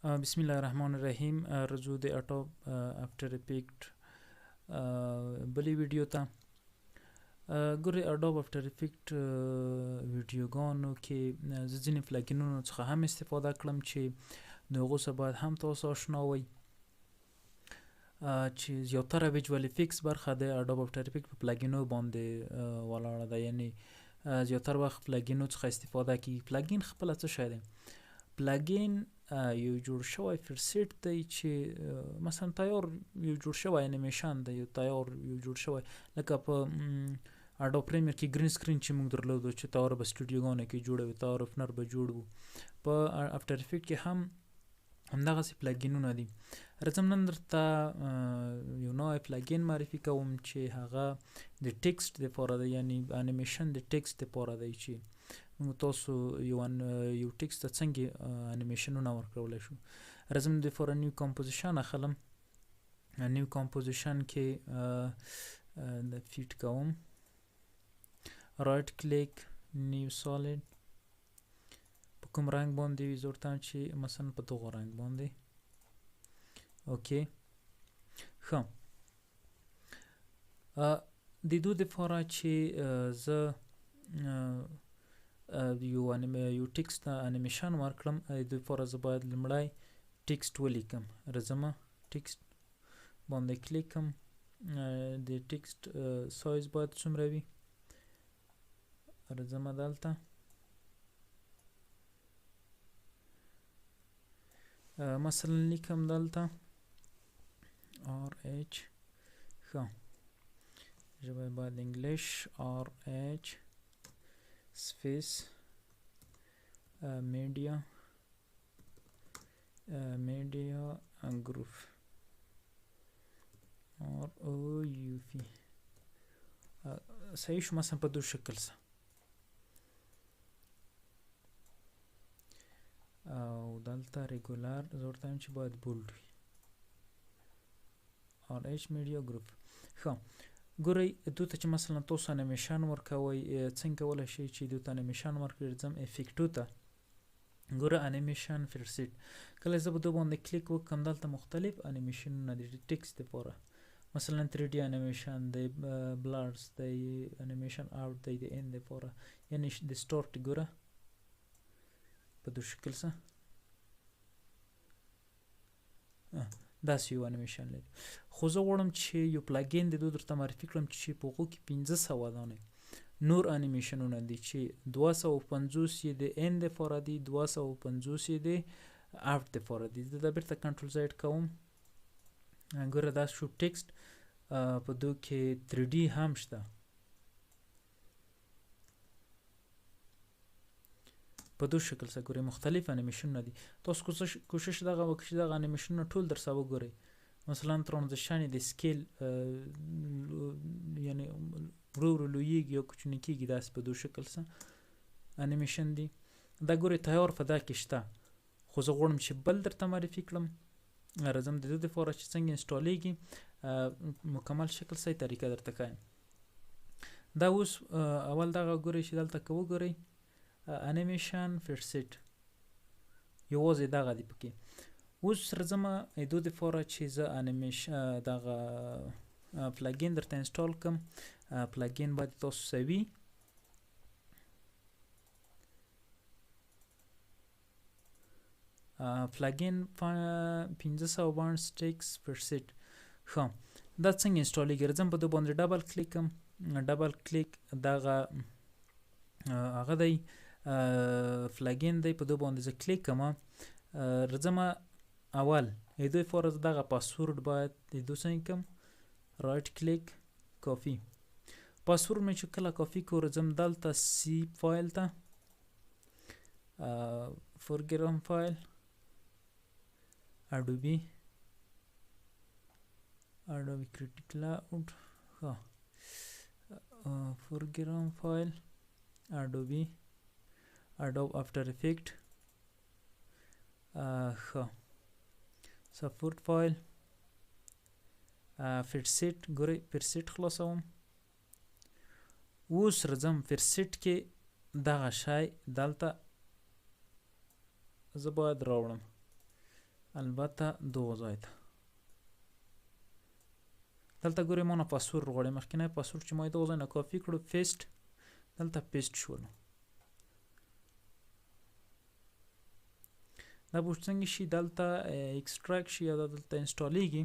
بسم الله الرحمن الرحیم. رجوع د Adobe After Effect بلې ویډیو ته. ګورئ، Adobe After Effect ویډیوګانو کې زه ځینې plugin ونو څخه هم استفاده کړم چې د هغو سره باید هم تاسو آشنا وئ، چې زیاتره visual effects برخه د Adobe After Effect په plugin و باندې ولاړه ده، یعنی زیاتره وخت plugin و څخه استفاده کیږي. plugin خپله څه شی دی؟ plugin یو جوړ شوی preset دی چې مثلا تیار یو جوړ شوی انیمیشن دی، یو تیار یو جوړ شوی، لکه په Adobe Premiere کې green screen چې موږ درلودو چې تیار به سټوډیوګانو کې جوړوي، تیار opener به جوړ وو. په After Effect کې هم همدغسې plugin ونه دي. راځم نن درته یو نوی plugin معرفي کوم چې هغه د text دپاره دی، یعنی انیمیشن د text دپاره دی چې موږ تاسو یو text ته څنګه انیمیشنونه ورکولی شو. راځم د دپاره new composition اخلم. new composition کې د fit کوم، right click، new solid. په کوم رنګ باندې وي زه چې مثلا په دغه رنګ باندې. okay، ښه. د دو دپاره چې زه یو text ته انیمیشن ورکړم، د دې لپاره زه باید لومړی text ولیکم. راځم text باندې کلیک کوم. د text size باید څومره وي؟ راځم دلته مثلا لیکم دلته RH. ښه، ژبه باید English، RH space media group R O U P. صحیح شو. مثلا په دو شکل سره، او دلته regular زه ورته وایم چې باید bold وي، RH Media Group. ښه، ګورئ، دوی ته چې مثلا تاسو انیمیشن ورکوئ، څنګه کولی شئ چې دوی ته انیمیشن ورکړئ؟ ځم effect و ته، ګوره animation preset. کله زه په دوی باندې کلیک وکړم، دلته مختلف انیمیشنونه دي د text دپاره، مثلا 3D animation دی، blurs دی، animation out دی، د in دپاره، یعنی د سټارټ. ګوره په دو شکل سره داسې یو انیمیشن لري. خو زه غواړم چې یو plugin د دوی درته معرفي کړم چې په هغو کې 500 دانې نور انیمیشنونه دي چې 250 یې د in دپاره دي، 250 یې د out دپاره دي. زه دا بیرته Control Z کوم. ګوره دا شو text. په دوی کې 3D هم شته په دو شکل سره. ګورئ، مختلف انیمیشنونه دي. تاسو کوشش دغه وکړئ چې دغه انیمیشنونه ټول درسره وګورئ. مثلا transition د scale، یعنی ورو ورو لویږي یا کوچنی کیږي، داسې په دو شکل سره انیمیشن دي. دا ګورئ، تیار په دا کې شته، خو زه غواړم چې بل درته معرفي کړم. راځم د دې دپاره چې څنګه install یږي مکمل شکل صحیح طریقه درته ښایم. دا اوس اول دغه ګورئ چې دلته که وګورئ animation preset یوازې دغه دی پکې. اوس راځم دو دپاره چې زه انیمیشن دغه plugin درته install کړم. plugin باید تاسو سوي plugin 501 text preset. ښه، دا څنګه install یږي؟ راځم په ده باندې double click کوم. double click، دغه هغه دی، plugin دی، په ده باندې زه کلیک کوم. راځم اول د دوی لپاره دغه پاسورډ باید د دوی څنګه کوم، right click، copy. password مې چې کله کاپي کړو، راځم دلته C file ته، program file، Adobe، Adobe Creative Cloud. ښه، program file، Adobe، Adobe After Effect. ښه، support file، preset. ګورئ، preset خلاصوم. اوس راځم preset کې دغه شی دلته زه باید راوړم. البته دغه ځای ته دلته ګورئ ما نه پاسورډ غواړي. مخکنی پاسورډ چې ما یې دغه ځای نه کاپي کړو، paste، دلته paste شولو. دا به څنګه شي؟ دلته extract شي یا دا دلته install یږي.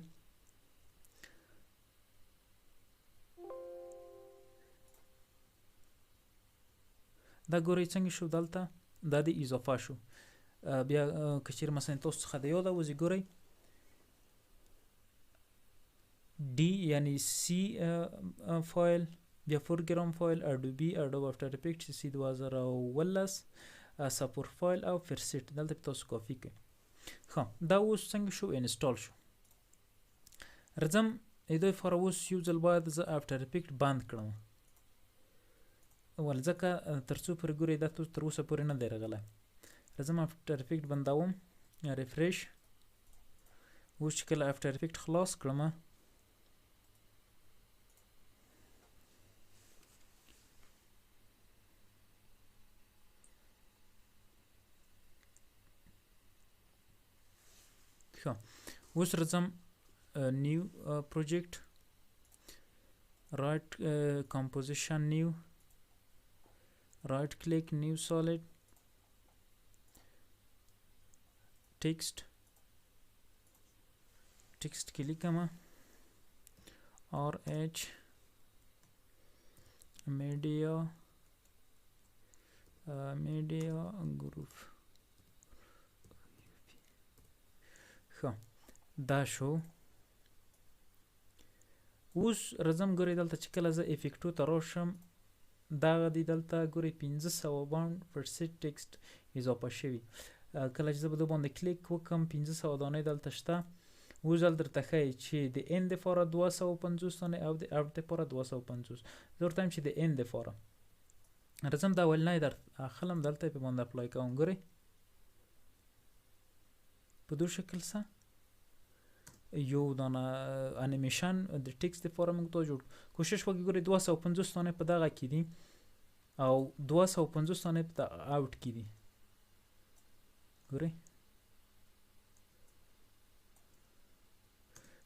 دا ګورئ څنګه شو، دلته دا دی اضافه شو. بیا که چیرې مثلا تاسو څخه د یاده وځي، ګورئ D یعنی C فایل، بیا program file، Adobe، Adobe After Effect CC 2017، support file او preset دلته په تاسو کافي کوي. ښه، دا اوس څنګه شو؟ install شو. راځم د لپاره اوس یو ځل باید زه After Effect بند کړم، ول ځکه تر څو پورې ګورئ دا تر اوسه پورې نه دی راغلی. راځم After Effect بندوم، refresh. اوس چې کله After Effect خلاص کړم، ښه، اوس راځم new project، right composition، new، right click، new solid، text. Text کې لیکم RH Media Group. ښه، دا شو. اوس راځم، ګورئ دلته چې کله زه effect و ته راشم، دغه دی، دلته ګورئ 500 باند preset text اضافه شوي. کله چې زه په ده باندې کلیک وکم، 500 دانې دلته شته. اوس دلته درته ښیي چې د in دپاره 250 دانې او د out دپاره 250. زه ورته وایم چې د in دپاره راځم، دا اولنی در اخلم، دلته یې په باندې apply کوم. ګورئ په دو شکل سه یو دانه انیمیشن د text لپاره موږ ته جوړ. کوشش وکړئ، ګورئ 250 دانې په دغه کې دي او 250 دانې په out کې دي. ګورئ،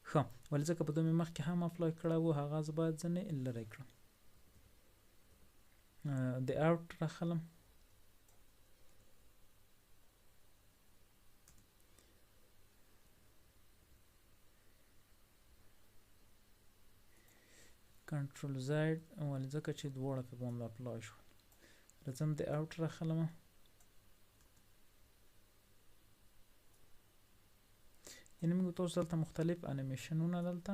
ښه، ولې ځکه په دوه مې مخکې هم apply کړی و، هغه زه باید ځنې لرې کړم. د out راخلم. Control Z، ولې ځکه چې دواړه په باندې apply شول. راځم د out راخلم. یعنی موږ تاسو دلته مختلف انیمیشنونه دلته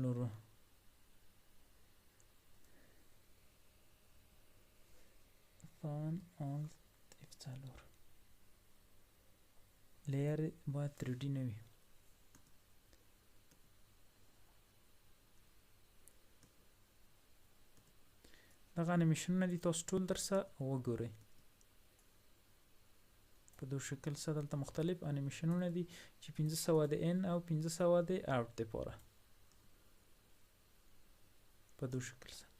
لرو. Fan Alt F4، layer باید 3D نه وي. دغه انیمیشنونه دي، تاسو ټول درسه وګورئ. په دو شکل سره دلته مختلف انیمیشنونه دي چې 500 د in او 500 د out دپاره په دو شکل سره.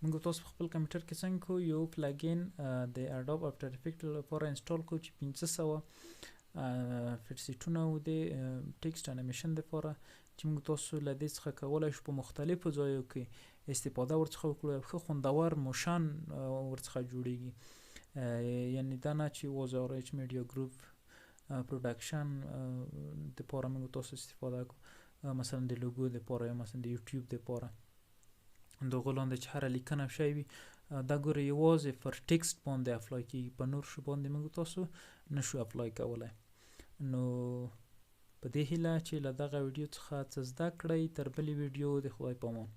موږ تاسو په خپل کمپیوټر کې څنګه کو یو plugin د Adobe After Effect لپاره install کو چې 500 preset ونه او د text animation لپاره چې موږ تاسو له دې څخه کولای شو په مختلفو ځایو کې استفاده ورڅخه وکړو او ښه خوندور motion ورڅخه جوړیږي. یعنی دا نه چې یوازې RH Media Group Production دپاره موږ تاسو استفاده کو، مثلا د لوګو دپاره یا مثلا د یوټیوب دپاره، دغه لاندې چې هره لیکنه شی وي. دا ګوره یوازې پر text باندې apply کیږي، په نور شو باندې موږ تاسو نشو apply کولی. نو په دې هیله چې له دغه ویډیو څخه څه زده کړئ. تر بلې ویډیو د خدای پامان.